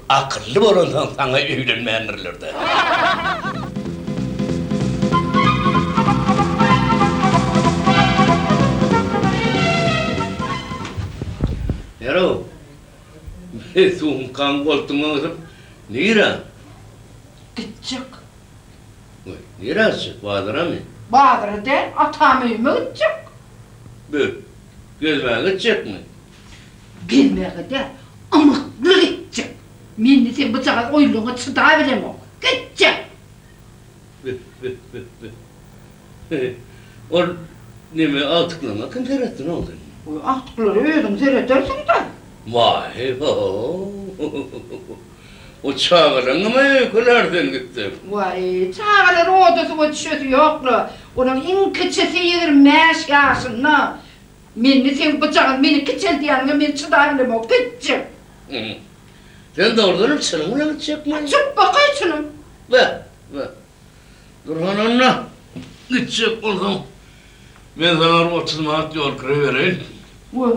Akylly bolansoň saňa öýlenmändirler-dä. Ýarow, sumkaňy goltugyňa gysyp, nirä? Gitjek. Goý, nirä gitjek, bazaramy? Bazara däl, atam öýüme gitjek. Bö, gezmäge gitjekmi? Gezmäge däl, ymykly gitjek. Mende seň bujagaz oýunlaryňa çydabilemok. Gitjek! Beh-beh-beh-beh. Ol neme, agtyklaryňa kim seretsin-ow seniň? Goý, agtyklara özüň seredersiň-dä. Waý-ho-o! O çagalaryňam-a öýkelär sen gitseň. Waý, çagalar oda-suwa düşesi ýok-la. Olaň iň kiçisi 25 ýaşynda. Mende seň byjagyň meni kiçeldýäniňe men çydabilemok, gitjek. Sen dogrudanam çynyň bilen gitjekmi? Çypbakaý çynym. Beh, beh. Durhan onda, gitjek bolsaň, men saňa bir 30 manat ýol kire bereýin. We,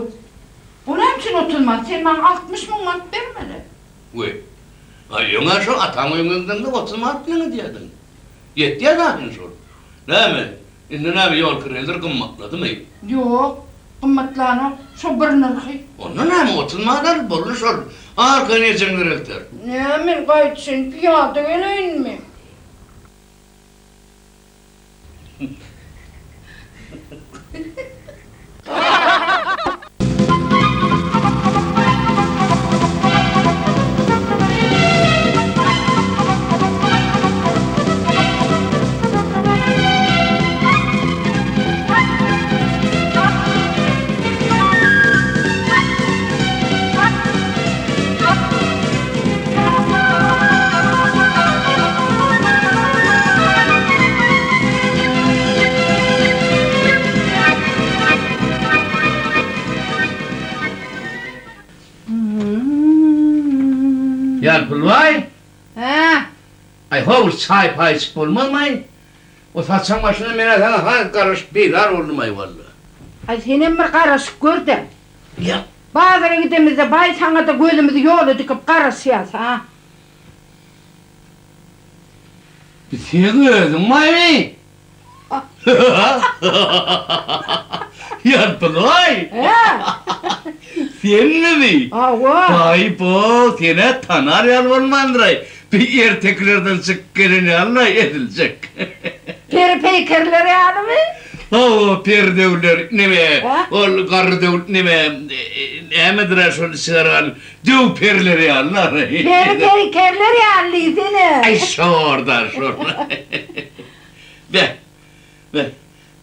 o näme üçin 30 manat? Sen maňa 60 müň manat bermeli. We, aý öň-ä şo ataň öýüňe gideňde 30 manat bilen gidýärdiň. Ýetýär zaten şol. Näme, Indi näme ýol kireler gymmatladymy? Ýok, gymmatlanok, şo bir nyrhy. Onda näme, 30 manat al, boldy şol. Arkaýyn ejeňler elter. Näme, men gaýdyşyn pyýada geleýinmi? Ýalpylbaý! Hä? Aý, ho, bir çaý-paý içip bolmazmaý? O saçaň başynda men-ä saňa has garaşyp bizar boldum-aý walla. Aý, senem bir garaşyp gör-dä. Ýa. Bazara gidemizde baý saňa-da gözümizi ýola dikip garaşýas, a. Bi seň özüň baýmy? Ýalpylaý! Hä? Senmi bi? Hawa. Baý-bo, sen-ä tanar ýaly bolmandyr-aý. Bi ertekilerden çykyp gelen ýaly-laý ediljek. Peri-peýkerler ýalymy? Hawa, peri döwler, neme, ol garry döw, neme, nämedir-ä şol çykaran döw perileri ýaly-la. Peri-peýkerler ýaly diýsene. Aý, şor-da, şor. Beh, beh,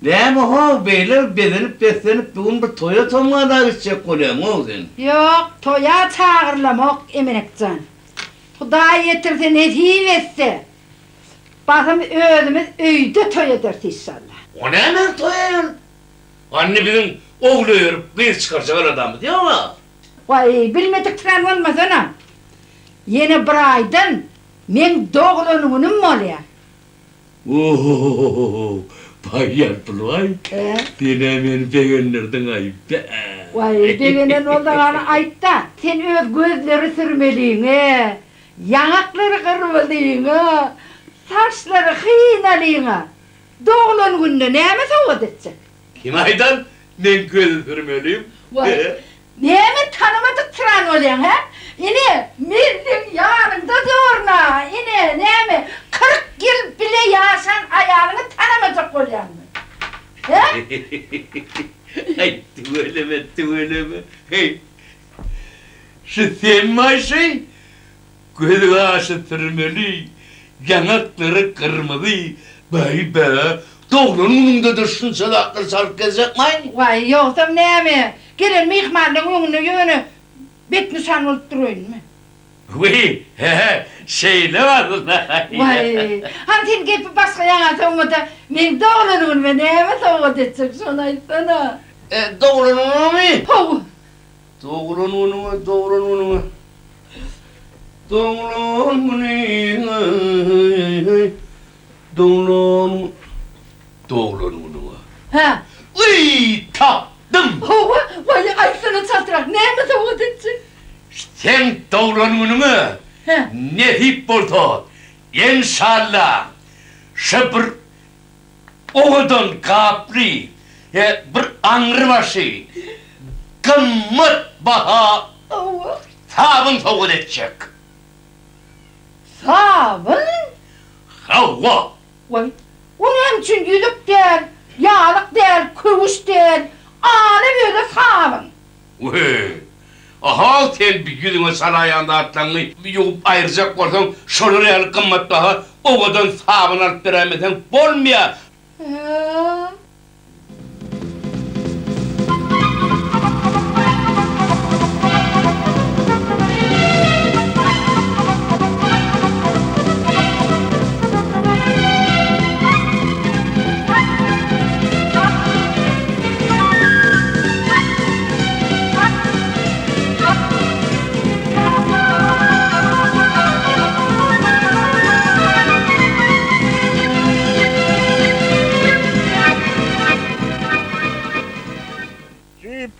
näme-how, beýle bezenip-beslenip bu gün bir toýa tomgada gitjek bolýaň-ow sen? Ýok, toýa çagyrylamok, Emenek jan. Hudaý ýetirse, nesip etse, basym özümiz öýde toý ederis işşalla. O näme toý aýal? Anny biziň ogul öýerip, gyz çykarjak aladamyz ýog-a. Waý, bilmediksirän bolmasana. Ýene bir aýdan meň doglan günüm bolýar. Ohohohoho, baý Ýalpylbaý, sen-ä meni begendirdiň-aý, bä! Waý, begenen bolsaň hany aýt-da, sen öz gözleri sürmeliňe, ýaňaklary gyrmyzyňa, saçlary hynalyňa doglan günde näme sowgat etjek? Kim aýdan, men gözi sürmeliyim? Waý, Näme tanamadyk tyran bolýaň, hä? Ine, men seň ýanyňda durun-a, ine, näme, 40 ýyl bile ýaşan aýalyňy tanamajak bolýaňmy? Hä? Aý, tüweleme, tüweleme, heý. Şu senmi-aý şy? Gözi-gaşy sürmeli, ýaňaklary gyrmyzy, baý-ba, doglan günüňde-de şunça zatlar çalyp gezjekmaý? Waý, ýogsam näme, gelen myhmanlaryň öňünde ýöne betnyşan bolup duraýynmy? Wiý, he-he, şeýle aslynda. Waý, hany sen gepi başga ýaňa sowma-da, meň doglan günüme näme sowgat etjek, şony aýtsana? E, doglan günüňemi? Hawa. Doglan günüňe, doglan günüňe, doglan günüňe, doglan, doglan günüňe. Hä. Wiý, tapdym! Hawa, waý, aýtsana çaltrak, näme sowgat etjek? Seň doglan günüňe. Nesip bolsa, enşalla, şo bir owadan gaply, bir aňrybaşy gymmat baha sabyn sowgat etjek. Sabyn? Hawa. Waý, o näme üçin ýüzük däl, ýalyk däl, köwüş däl, ala-böle sabyn? Weý, a-how sen bi ýüzüňe çalaýan zatlaňňy ýuwup aýyrjak bolsaň, şolar ýaly gymmatbaha owadan sabyn alyp beräýmeseň bolmaýar. Hä?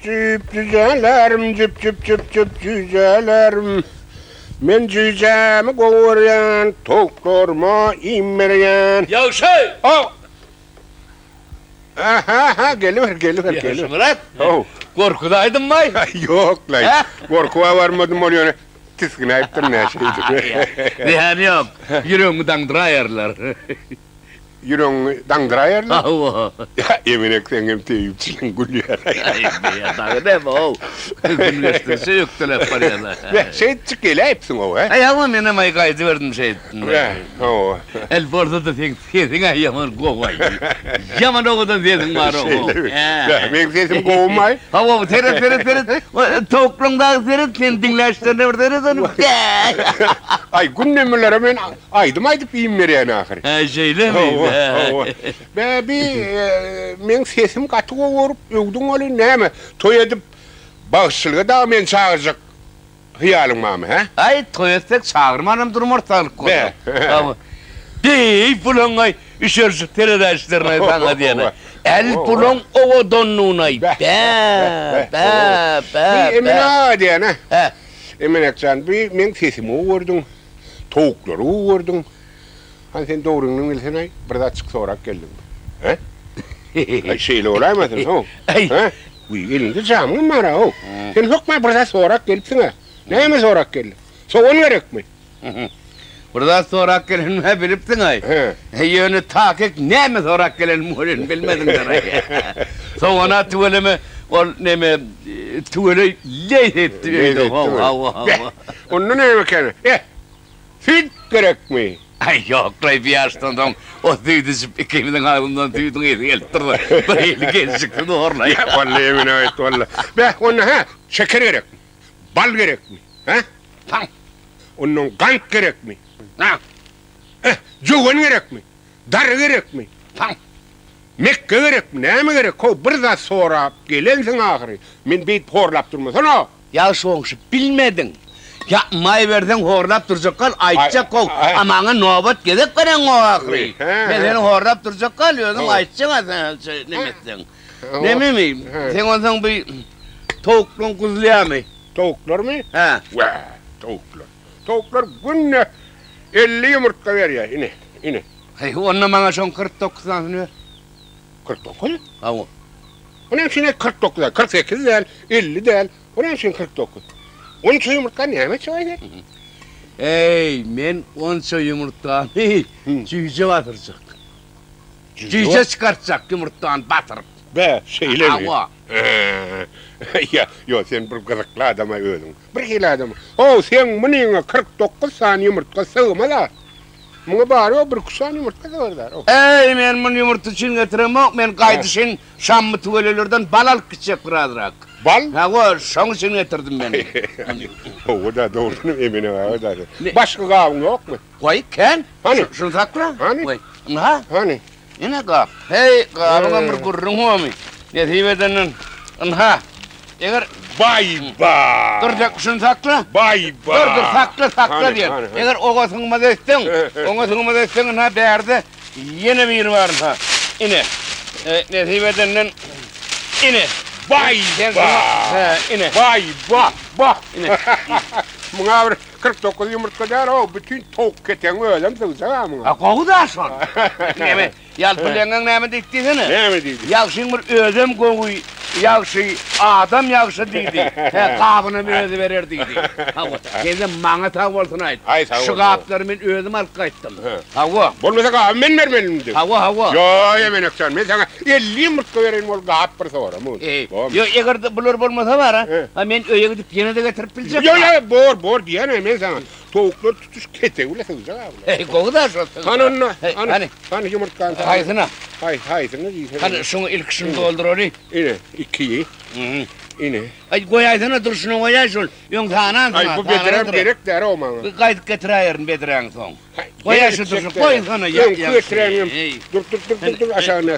Jüp-jüp jüjelerim, jüp-jüp-jüp-jüp jüjelerim. Men jüýjämi gowy görýän, towuklaryma iým berýän. Ýagşy! Aha, geliber, geliber, geliber. Ýagşymyrat, gorkuzaýdymmaý? Ýok-laý, gorkuba barmadym, ol ýöne tisginäýipdir näşeýdip. Zyýany ýok, ýüregiňi daňdyraýarlar. Ýüregiňi daňdyraýarlar? Hawa. Ýa, Eminek seň hem teýipçiligiň gülýär-aý. Aý, dagy näme-ow, gün geçdigiçe ökdeläp barýar-a. Beh, şeýtjik geläýipsiň-ow, hä? Aý, hawa, menem aý gaýdyberdim şeýtdim. Beh, hawa. El bolsa-da seň Sesiň-ä ýaman gowy-aý. Ýaman owadan sesiň bar-ow. Şeýlemi? Bäh, meň sesim gowumy-aý? Hawa, seret, seret, seret. Towuklaň dagy seret, seni diňläşlerine bir seret ony. Bäh! Aý, gündemirlere men aýdym aýdyp iým berýän ahyry. Hä, şeýlemi? Hawa, hawa. Bä, bi, meň sesim gaty gowy bolup, öwdüň welin, näme, toý edip, bagşyçylyga dagy meni çagyrjak Hyýalyň barmy, hä? Aý, toý etsek çagyrmanam durmarys saglyk bolsa. Bä. Hawa. Beý, bulaň-aý, üşerişip seredäýişlerini-aý saňa diýen-aý. Äl bulaň owadanlygyny-aý. Bä, bä, bä, bä. Bi Emin aga diýen-ä. Hä. Emin jan, bi meň sesimi gowy gördüň, towuklary gowy gördüň. Hany sen dogryňdan bilsen-aý, bir zatjyk sorap geldiňmi? Hä? Aý, şeýle bolaýmasyn, how? Aý. Hä? Wiý, eliňde jamyňam bar-a, how? Sen hökman bir zat sorap gelipsiň-ä. Näme sorap geldiň? Sogan gerekmi? Bir zat sorap gelenimi-hä bilipsiň-aý. Hä. Ýöne takyk näme sorap gelenimi welin bilmediňdir-aý. Sogan-a tüweleme, ol neme, tüweleý leý etdi öýde, how, hawa, hawa. Beh, onda näme eken? Eh, Süýt gerekmi? Aý, ýok-laý, bir ýaşdan soň o süýdi içip ikimiziň agzymyzdan süýdüň ysy gelip dur-da, bir hili gelşiksiz horlaý. Ýa, walla, ýemin aýt, walla. Beh, onda hä, şeker gerekmi? Bal gerekmi? Hä? Taň. Ondan gant gerekmi? Taň. Eh, jöwen gerekmi? Dary gerekmi? Taň. Mekge gerekmi? Näme gerek? How, bir zat sorap gelensiň ahyry. Men beýdip horlap durmasana. Ýagşy goňşy, bilmediň. Ýa, maý berseň horlap durjak gal, aýtjak how, a maňa nobat gezek bereňok ahyry. Men seni horlap durjak gal, özüň aýtjaň-a sen neme etseň. Nememi, seň onsoň bi towuklaň guzlaýamy? Towuklarmy? Hä. Wä, towuklar. Towuklar günde 50 ýumurtga berýär, ine, ine. Heý, onda maňa şoň 49 sanysyny ber. 49? Hawa. O näme üçin 49 däl, 48 däl, 50 däl, o näme üçin 49? Onça ýumurtga näme etjek aý sen? Eý, men onça ýumurtgany jüýje batyrjak. Jüýje çykartjak ýumurtgany batyryp. Bä, şeýlemi? Hawa. Ýa, ýo, sen bir gyzykly adam-aý özüň. Bir hili adam. How, seň munyňa 49 sany ýumurtga sygmaz-a. Muňa bary-ýogy bir-iki sany ýumurtga sygar-da. Eý, men muny ýumurtga üçin getiremok, men gaýdyşyn Şammy tüwelelerden bal alyp gitjek birazrak. Bal? Hawa, şoň üçin getirdim men muny. Hawa-da, dogrudanam Emin aga-da. Başga gabyň ýokmy? Goý, kän. Hany? Şuny sakla. Hany? Goý. Ynha. Hany? Ine gap. Heý, gabyňam bir gürrüň bomy? Nesip edenden. Ynha. Eger Baý-ba! Dur, sen şuny sakla. Baý-ba! Dur, dur, sakla, sakla diýen. Eger oňa syňmaz etseň, oňa syňmaz etseň, ynha bärde ýene biri bar, ynha. Ine. Nesip edenden. Ine. Baý-ba! Hä, ine. Baý-ba! Ba! Ine. Muňa bir. 49 ýumurtga däl-ow, bütin towuk ketegiň özem sygjak-a muňa. A gowy-da şol. Näme, Ýalpy leňňeň näme diýdi diýsene? Näme diýdi? Ýagşyň bir özem gowy, ýagşy, adam ýagşy diýdi. Hä, gabynam özi berer diýdi. Hawa, sen-de maňa sag bolsun aýt. Aý, sag bol. Şu gaplary men özüm alyp gaýtdym. Hawa. Bolmasa gaby men bermelimi? Hawa, hawa. Ýo, Emenek jan, men saňa 50 ýumurtga bereýin, ol gap bir sorama ony. Eý, ýo, eger-de bular bolmasa bar-a, ha, men öýe gidip ýene-de getirip biljek. Ýo, ýo, bor, bor diýýän-ä men saňa. Towuklar tutuş ketegi bile sygjak-a bular. Eý, gowy-da şol sygsa. Hany onda, hany, hany ýumurtgany sal. Haýsyna? Haý, haýsyny diýsene. Hany, şuňa ilki şuny dolduraly. Ine, ikiyi. Ine. Aý, goýaýsana, durşuna goýaý şol. Öň sanansyň-a, Aý, bu bedräm gerek däl-ow maňa. Gaýdyp getiräýerin bedräňi soň. Goýaý şu durşuna, goýsana, ýa, Öňki getiräýenim. Dur, dur, dur, dur, dur, aşagyna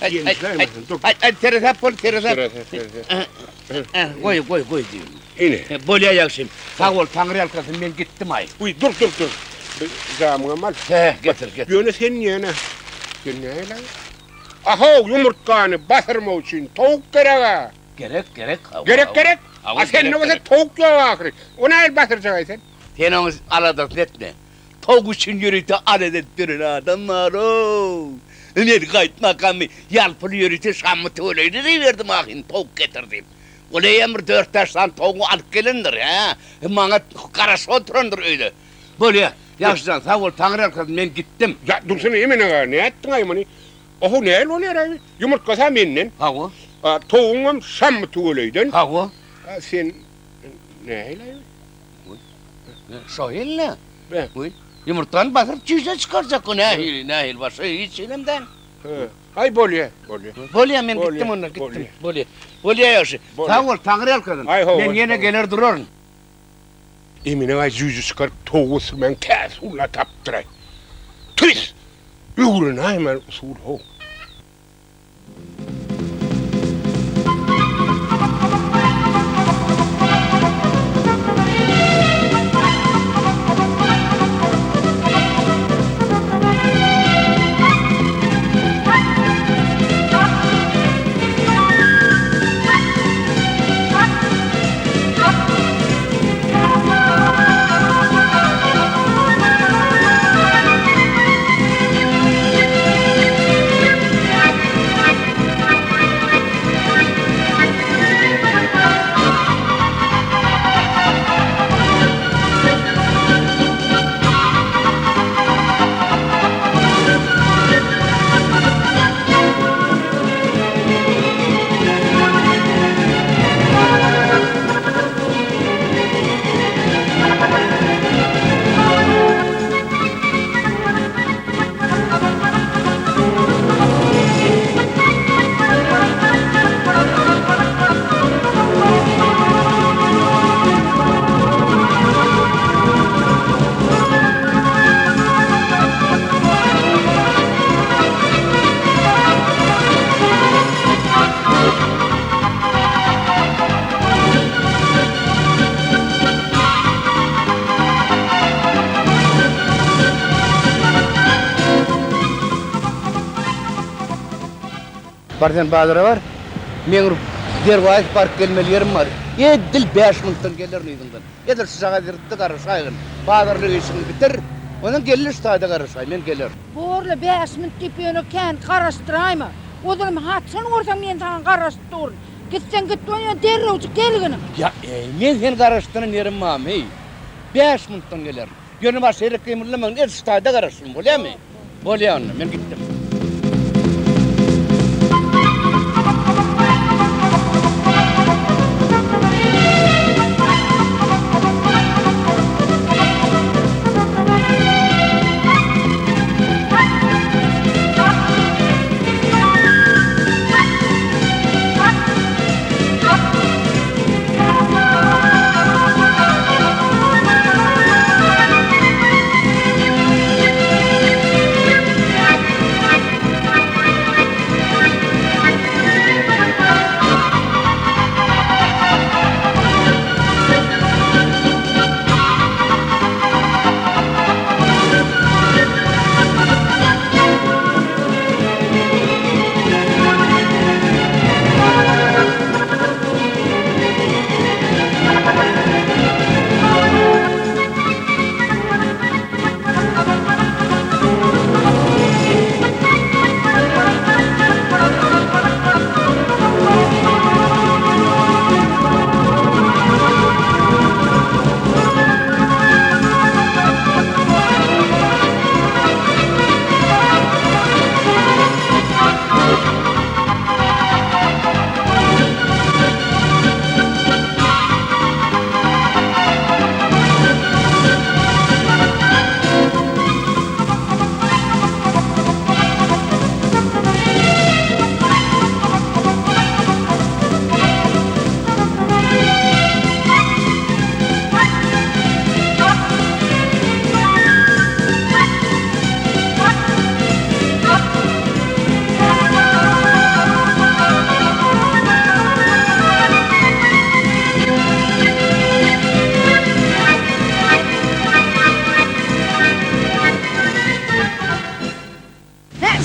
ýenjiläýmesin, dur. Aý, aý, seresap bol, seresap. Seresap, seresap. Goý, goý, goý diýdim. Ine. Bolýa ýagşym. Sag bol, Taňryýalkasyn, men gitdim-aý. Uý, dur, dur, dur. Bir jamyňam al. He, getir, getir. Ýöne sen ýene, sen näle? Ahow, ýumurtgany basyrmak üçin towuk gerek-ä. Gerek, gerek. Gerek, gerek. A sende bolsa towuk ýok ahyry. O nähili basyrjak-aý sen? Sen oň aladasyny etme. Towuk üçin ýörite alada edip ýören adam bar-ow. Men gaýtmakamy ýalpyly ýörite Şammy tüweleýine diýiberdim ahyryn towuk getir diýip. Ol eýýäm bir dört-bäş sany towugy alyp gelendir, hä? Maňa garaşyp oturandyr öýde. Bolýa, ýagşy jan, sag bol, Taňryýalkasyn, men gitdim. Ýa, dursana, Emin aga, nätdiň-aý muny? Ohow, nähili bolýar-aý? Ýumurtgasy-a menden. Hawa. Towugyňam Şammy tüweleýden. Hawa. Sen nähili-aý? Şo helle. Goý. Ýumurtgany basyryp çüýşe çykarjak o nähili, nähili başga hiç hilem däl. Aý bolýa, bolýa. Bolýa men gitdim onda, gitdim. Bolýa. Bolýa ýagşy. Sag bol, Taňryýalkasyn. Men ýene geler duraryn. Emine aý jüýje çykaryp towuk ösdürmäň täze usulyny tapypdyr-aý. Tüýs! Öwrenäýmeli usul how. Bar sen bazara bar. Meň bir derwaýys baryp gelmeli ýerim bar. Edil bäş minutdan gelerin yzyňdan. Edil şu jagaz ýerde garaşaýgyn. Bazarlyk işiňi bitir. Ondan gelli şu taýda garaşaý. Men gelerin. Borla bäş minut diýip ýöne kän garaşdyraýma. Ozalam haçan görseň men saňa garaşyp durun. Gitseň git ýöne derrewjik gelginim. Ýa, eý, men seni garaşdyran ýerim barmy, heý. Bäş minutdan gelerin. Ýöne başga ýere gymyldamagyn, edil şu taýda garaşsyn, bolýamy? Bolýa onda, men gitdim.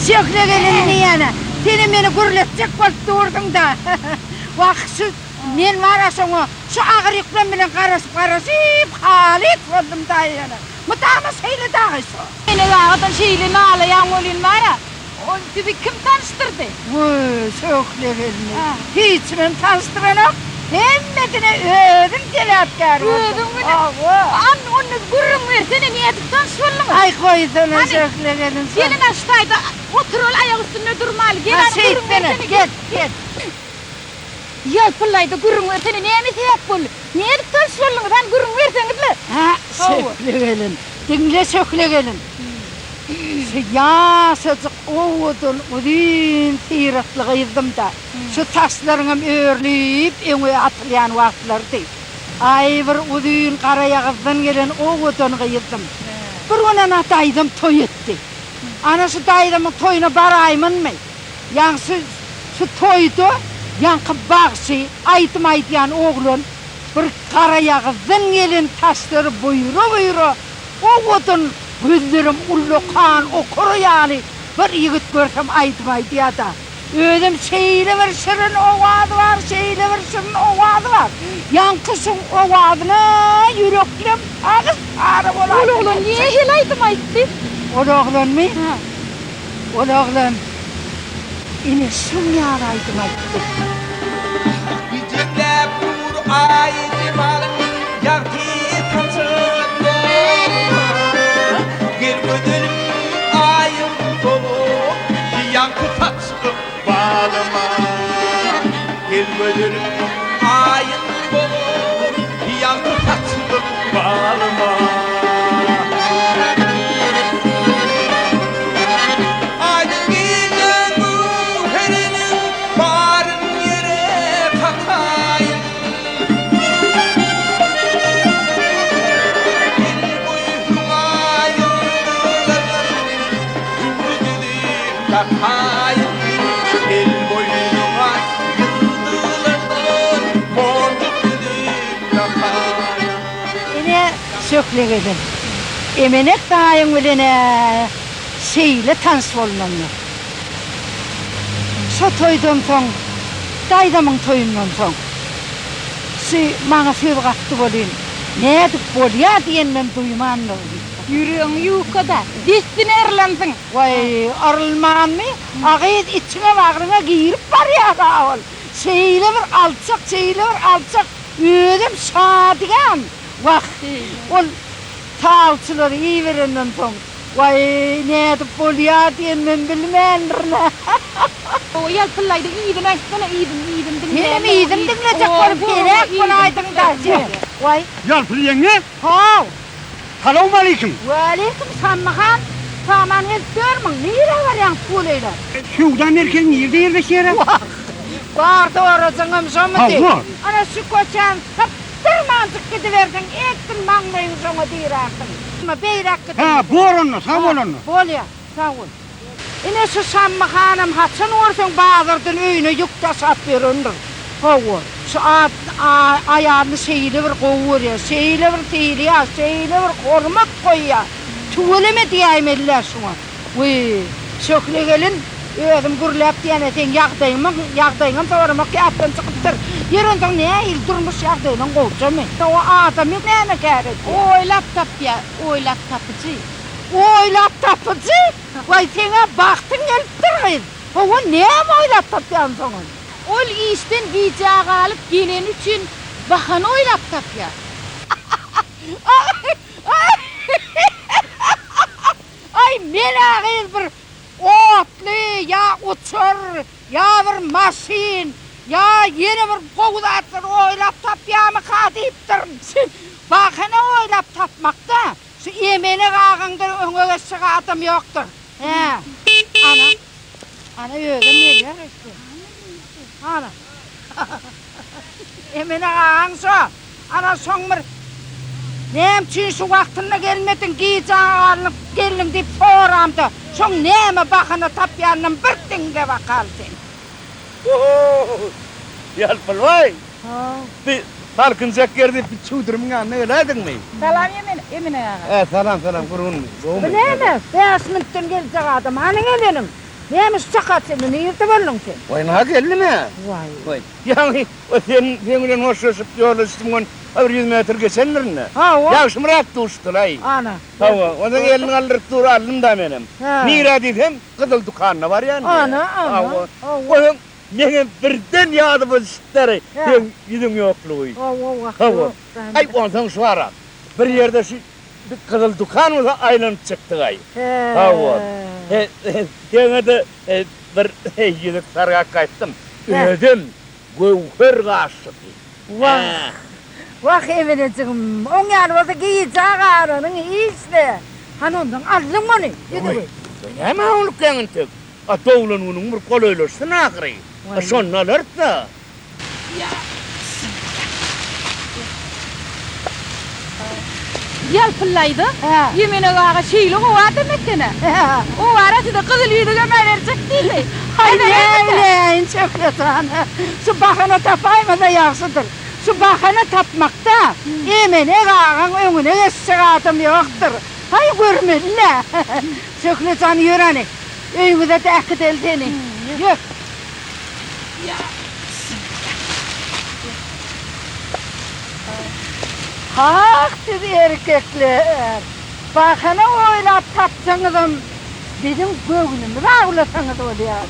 Şöhle gelin diýýän-ä. Senem meni gürletjek bolup durduň-da. Wah, şu men bar-a şoňa şu agyr ýüklem bilen garaşyp-garaşyp halys boldum daýy ýöne. Mydama şeýle dagy şo. Ene agadan şeýle nalaýaň welin bar-a, ol sizi kim tanyşdyrdy? Wüý, Şöhle gelni. Hiç kimem tanyşdyranok. Hemmesine özüm sebäpkär boldum. Özüň bilen? Hawa. An, onda gürrüň bersene, nädip tanyş bolduňyz? Aý, goýsana, Hany, Şöhle gelin. Gelin-ä şu taýda oturaly, aýak üstünde durmaly. Gel, Ha, hany, gürrüň şeýtsene. bersene, Gel, gel. Ýalpyllaýda gürrüň bersene, näme sebäp boldy? Nädip tanyş bolduňyz, hany, gürrüň berseňiz-le. Hä, Şöhle gelin. Diňle, Şöhle gelin. Şu ýaşajyk, owadan, uzyn syratly gyzdym-da. Şu saçlaryňam örülip öňe atylýan wagtlarydy. Aý, bir uzyn garaýagyzdan gelen owadan gyzdym. Bir gün ana daýzam toý etdi. Ana şu daýzamyň toýuna baraýmynmy? Ýaňky şu toýda ýaňky bagşy, aýdym aýdýan oglan bir garaýagyzdan gelen saçlary buýra-buýra, owadan, gözlerem ullakan okara ýaly bir ýigit görsem aýdym aýdýar-da. Özem şeýle bir şirin owazy bar, şeýle bir şirin owazy bar. Ýaňky şuň owazyna ýüreklem pagyş-para bolaýdy. Ol oglan nähili aýdym aýtdy? Ol oglanmy? Ol oglan ine şuň ýaly aýdym aýtdy. Gijikläp dur aý jemalyň ýagty saçyp dolma. Gel gözelim aýyň solup ýagty saç ykbalyma. Gel gözelim aýyň bolup ýagty saç ykbalyma. Aýdyň gije göwheriniň baryn ýere kakaýyn. El boýy hüňa ýyldyzlardan hünji düzüp dakaýyn. El boýy hüňa ýyldyzlardan monjuk düzüp dakaýyn. Ine, Şöhle gelin. Emenek daýyň bilen-ä şeýle tanyş bolunandyr. Şo toýdan soň, daýzamyň toýundan soň, şy maňa söz gatdy welin, nädip bolýa diýenimem duýmandyryn. Ýüregiň ýuka-da, dessine yrlansyň. Waý, yrylmanmy? A gyz içiňe-bagryňa girip barýar-a ol. Şeýle bir alçak, şeýle bir alçak, özem şadyýan. Wah, ol sawçylary iberenden soň, Waý, nädip bolýar diýenimem bilmändirin-ä. Ýalpyllaýdy, yzyny aýtsana, yzyny, yzyny diňle. Senem yzyny diňlejek bolup heläk bolaýdyň-da, sen. Waý. Ýalpyl ýeňňe. How. Salowmaleýkim. Waleýkim, Şammy han. Saman gezip ýörmüň? Nirä barýaň tüweleýläp? Söwda merkezi nirde ýerleşýär-ä? Wah, bar dorajyňam şomydy? Hawa. Ana şu köçäni sypdyrmanjyk gidiberseň, edil maňlaýyňy şoňa dirärsiň. Beýräk gidiň. Hä, bor onda, sag bol onda. Bolýa, sag bol. Ine şu Şammy hanam haçan görseň bazardan öýüne ýük daşap ýörendir. Hawa, şu aýalyny şeýle bir gowy görýär, şeýle bir sylaýar, şeýle bir hormat goýýar. Tüweleme diýäýmeli-dä şuňa. Wiý, Şöhle gelin, özüm gürläp diýene seň ýagdaýyňy, ýagdaýyňam soramak ýatdan çykypdyr. Ýeri onsoň nähili durmuş ýagdaýlaň gowjamy? O adamy näme kär edýär? Oýlap tapýar, oýlap tapyjy. Oýlap tapyjy? Waý, seň-ä bagtyň gelipdir gyz. Hawa, näme oýlap tapýansoň ol? Ol işden gijä galyp geleni üçin bahana oýlap tapýar. Aý, men-ä gyz bir otly ýa uçar, ýa bir maşyn, ýa ýene bir gowy zatlar oýlap tapýarmyka diýipdirin. Bahana oýlap tapmakda şu Emenek agaňdan öňe geçjek adam ýokdur. Hä. Ana. Ana özem gelýär öýtýän. Ana. Emenek agaň şo. Ana şoň bir Näme üçin şu wagtynda gelmediň, gijä galyp geldiň diýip soramda, şoň näme bahana tapýanynam bir diňle bakaly sen. Ho-ho! Ýalpylbaý! Bi salkynjak ýer diýip bi çüwdürimiň ýanyna geläýdiňmi? Salam Emine aga. Ä, salam, salam, gurgunmy? Bu näme, bäş minutdan geljek adam, hany geleniň? Näme şu çaka çenli nirde bolduň sen? Waý, ynha geldim-ä. Waý. Waý, ýaňy o sen, seň bilen hoşlaşyp ýola düşdüm gün bir ýüz metr geçendirin-dä. Hawa. Ýagşymyrat duşdy-laý. Ana. Hawa, onsoň elini galdyryp dur, aldym-da menem. Hä. Nirä diýsem, Gyzyl dükanyna barýan diýýär. Ana, ana. Hawa. Hawa. Onsoň meňem birden ýadyma düşüpdir, Hä. seň ýüzüň ýoklugy. Hawa, wah, Hawa. ýok. Aý, onsoň şu ara bir ýerde şu Bir gyzyl dükan bolsa aýlanyp çykdygaý. Hawa. Seňe-de bir ýüzük sargap gaýtdym. Özem göwher gaşlysy. Wah, wah Emenejigim, oň ýaly bolsa gijä galanyň hiç-le. Hany ondan aldyň ony, ýüzügi? Goý, näme howlukýaň entek? A doglan günüň bir golaýlaşsyn ahyry. Şonda alarys-da. Ýalpyllaýda. Ýemenek aga şeýle gowy adam eken-ä. O ara size gyzyl ýüzügem äberjek diýdi. Haý, näbileýin, Şöhret han. Şu bahana tapaýmasa ýagşydyr. Şu bahana tapmakda Emenek agaň öňüne geçjek adam ýokdur. Haý, görmeli-dä. Şöhlet jan, ýör hany, öýüňize-de äkideli seni. Ýör. Ah, siz erkekler! Bahana oýlap tapsaňyzam, biziň göwnümizi awlasaňyz bolýar.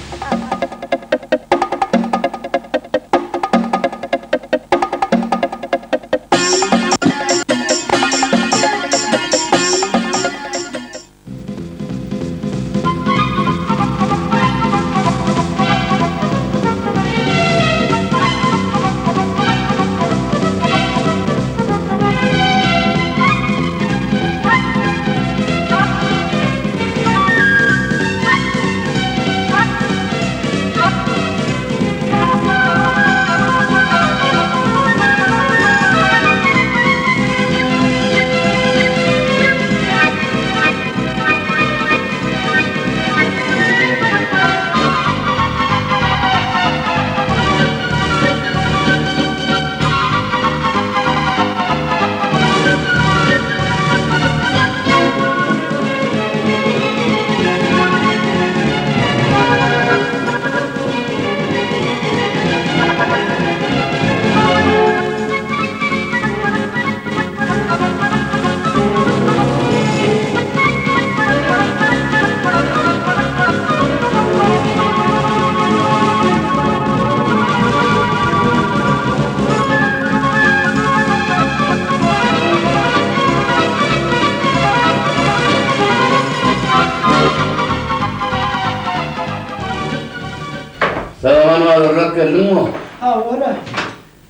Sag-aman bazarlap geldiňmi? Hawa-la.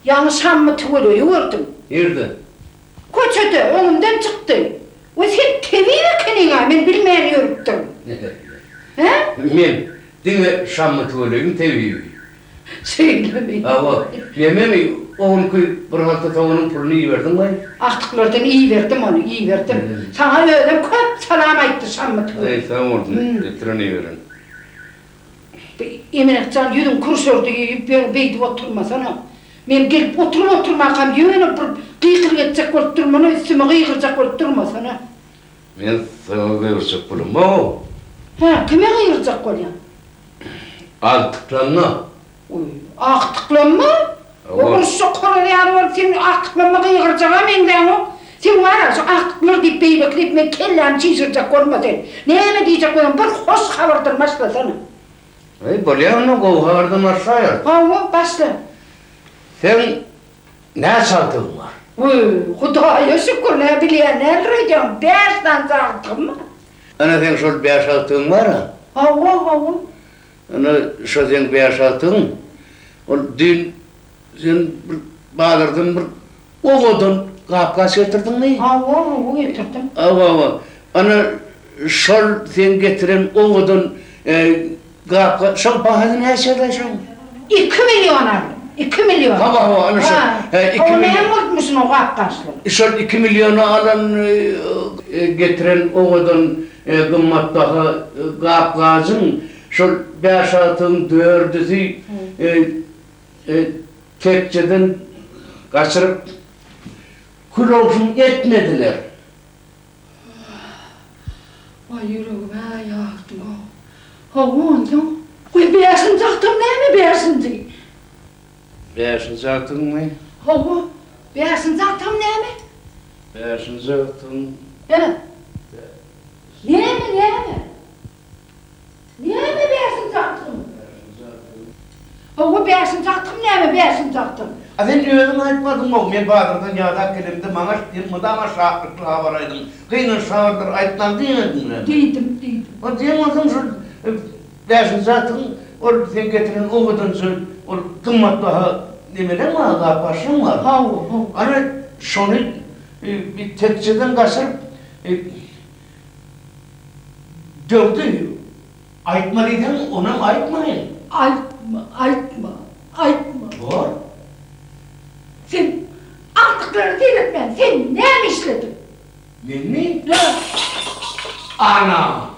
Ýaňy Şammy tüweleýi gördüm. Nirde? Köçede, öňümden çykdy. We sen tebip ekeniň-ä, men bilmän ýörüpdirin. Hä? Men diňe Şammy tüweleýiň tebibi. Şeýlemi? Hawa. Nememi, o günki bir halta soganyň puluny iberdiň-laý? Agtyklardan iberdim ony, iberdim. Saňa özem köp salam aýtdy Şammy tüweleý. Eý, sag bolsun, getiren iberen. Emenek jan, ýüzüň kürşerdi diýip, ýöne beýdip oturmasana. Men gelip oturyp-oturmakam ýöne bir gykylyk etjek bolup durmana, üstüme gygyrjak bolup durmasana. Men saňa gygyrjak bolamok-ow. Hä, kime gygyrjak bolýaň? Agtyklanma. Oý, agtyklanma? O uruşjak horaz ýaly bolup sen agtyklanma gygyrjaga meňzäňok. Sen bar-a, şu agtyklar diýip, beýleki diýip meň kellämi çişirjek bolma sen. Näme diýjek bolýaň, bir hoş habardan başlasana. Eý, bolýa onda gowy habardan başlaýarys. Hawa, başla. Seň näçe agtygyň bar? Wiý, Hudaýa şükür, nä bilýän däldir öýdýäň, bäş sanyja agtygym bar. Ana seň şol bäş agtygyň bar-a? Hawa, hawa. Ana şo seň bäş agtygyň, ol düýn sen bir bazardan bir owadan gap-gaç getirdiňmi? Hawa, hawa, getirdim. Hawa, hawa. Ana şol seň getiren owadan gap-gaç, şoň bahasy näçe-le şoň? Iki million aldym, iki million. Hawa, hawa, ana şol. Hä, iki million. O näme bolupmyşyn o gap-gaçlar? Şol iki milliona alan, getiren owadan gymmatbaha gap-gajyň şol bäş-altyň dördüsi tekjeden gaçyryp, kül-owsun etmediler. Waý, ýüregim-ä ýardy-ow. Hawa, onsoň. Goý, bäşinji agtygym näme, bäşinji? Bäşinji agtygyňmy? Hawa, bäşinji agtygym näme? Bäşinji agtygyň. Hä? Näme, näme? Näme bäşinji agtygym? Bäşinji agtygym. Hawa, bäşinji agtygym näme, bäşinji agtygym? A sen özüň aýtmadyňmy-ow, men bazardan ýadap gelemde maňa sen mydama şatlykly habar aýdyň, gynançly habarlary aýtmaň diýmediňmi? Diýdim, diýdim. O diýen bolsaň şol bäşinji agtygyň ol sen getiren owadanja ol gymmatbaha nemeleň bar, gap-gaçlaň bar. Hawa, hawa. Ana, şony bir tekjeden gaçyryp, Döwdi. Aýtma diýseň, onam aýtmaýyn. Aýtma, aýtma, aýtma. Bor. Sen agtyklaryny seýretmän, sen näme işlediň? Menmi? Hä. Ana!